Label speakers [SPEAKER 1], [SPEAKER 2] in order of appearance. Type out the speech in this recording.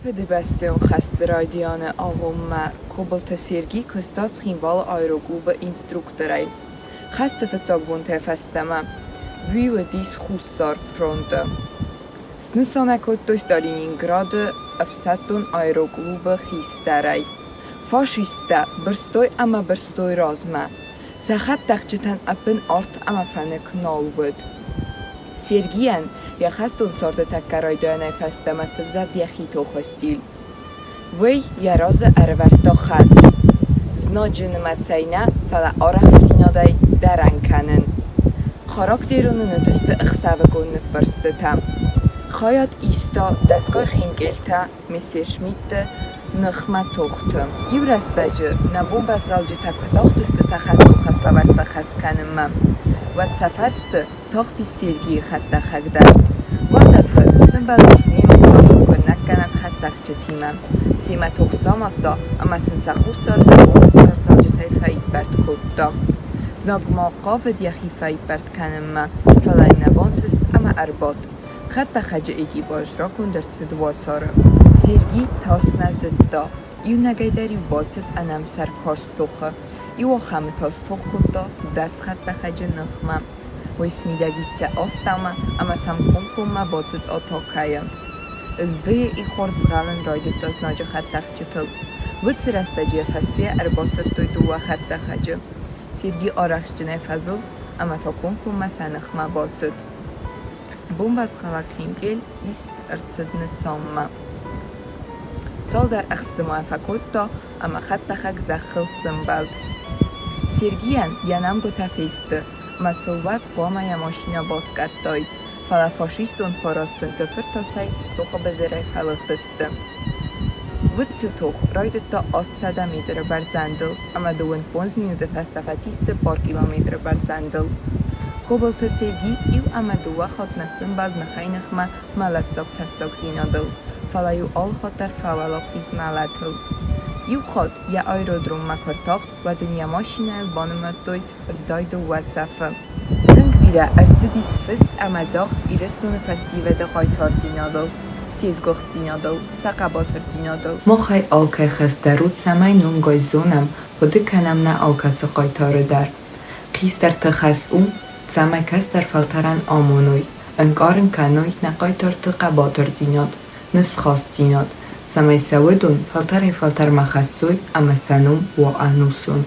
[SPEAKER 1] Фыдыбӕстӕйон хӕсты райдианы агъоммӕ Кобылты Серги куыста Цхинвалы аэроклубы инструкторӕй. Хӕсты фыццаг бонтӕй фӕстӕмӕ уый уыдис Хуссар фронты. Снысан ӕй кодтой Сталининграды ӕфсӕддон аэроклубы хистӕрӕй. Фашисттӕ бырстой ӕмӕ бырстой размӕ. Сӕ хӕдтӕхджытӕн ӕппын арт ӕмӕ фӕнык нал уыд. Сергийӕн йӕ хӕстон царды тӕккӕ райдайӕнӕй фӕстӕмӕ сывзӕрд йӕхи тохы стиль. Уый йӕ разы ӕрӕвӕрдта хӕс: знаджы нымӕцӕй нӕ, фӕлӕ арӕхстдзинадӕй дӕрӕн кӕнын. Характерон ын уыдысты ӕхсӕвыгон ныббырстытӕ. Хайад иста дӕсгай хинкъелтӕ Мессершмитты ныхмӕ тохты. Иу рӕстӕджы нӕ бомбӕзгъалджытӕ куы тахтысты сӕ хӕстон хӕслӕвӕрд сӕххӕст кӕнынмӕ, уӕд сӕ фӕрсты тахтис Сергийы хӕдтӕхӕг дӕр. Уӕлдӕфы сӕмбӕлдис немыцаг куынӕггӕнӕг хӕдтӕхджытимӕ, семӕ тох самадта ӕмӕ сын сӕ хъусдарды бомбӕзгъалджытӕй фӕиппӕрд кодта. Знаг ма хъавыд йӕхи фӕиппӕрд кӕнынмӕ, фӕлӕ йын нӕ бантыст ӕмӕ ӕрбадт. Хӕдтӕхӕджы экипаж раконд ӕрцыд уацары. Серги тас нӕ зыдта, иунӕгӕй дӕр-иу бацыд ӕнӕмсӕр карз тохы. Иуахӕмы та стох кодта 10 хӕдтӕхӕджы ныхмӕ. Уый смидӕг ис сӕ астӕумӕ ӕмӕ сӕм комкоммӕ бацыд атакӕйы. Здыйы ихуард згъӕлын райдыдта знаджы хӕдтӕхджытыл. Уыцы рӕстӕджы йӕ фӕстейӕ ӕрбасырдтой дыууӕ хӕдтӕхӕджы. Серги арӕхстджынӕй фӕзылд ӕмӕ та комкоммӕ сӕ ныхмӕ бацыд. Бомбӕзгъалӕг хинкъел ист ӕрцыд нысанмӕ. Цалдӕр ӕхсты ма фӕкодта ӕмӕ хӕдтӕхӕг зӕххыл сӕмбӕлд. Сергийӕн йӕ нӕмгуытӕ фесты, ӕмӕ сыл уӕд хъуамӕ йӕ машинӕ баскъӕрдтаид, фӕлӕ фашистон фарастынты фыртасӕй тохы быдырӕй фӕлыгъдысты. Уыцы тох райдыдта 800 метры бӕрзӕндыл ӕмӕ 25 минуты фӕстӕ фӕцис 4 километры бӕрзӕндыл. Кобылты Серги иу ӕмӕ дыууӕ хатт нӕ сӕмбӕлд ныхӕй-ныхмӕ мӕлӕтдзаг тӕссагдзинадыл, фӕлӕ-иу алы хатт дӕр фӕуӕлахиз мӕлӕтыл. Иу хатт йӕ аэродроммӕ куы ӕртахт, уӕд ын йӕ машинӕйыл банымадтой 72 цӕфы. Тынг бирӕ ӕрцыдис фыст ӕмӕ загъд Ирыстоны фӕсивӕды хъайтардзинадыл, се сгуыхтдзинадыл, сӕ хъӕбатырдзинадыл. Махӕй алкӕй хӕс дӕр у, цӕмӕй номгай зонӕм, хъуыды кӕнӕм нӕ алкӕцы хъайтары дӕр. Хистӕрты хӕс у, цӕмӕй кӕстӕр фӕлтӕрӕн амоной, ӕнкъарын кӕной нӕ хъайтарты хъӕбатырдзинад, ныфсхастдзинад, цӕмӕй сӕ уыдон фӕлтӕрӕй-фӕлтӕрмӕ хӕссой ӕмӕ сӕ ном уа ӕнусон.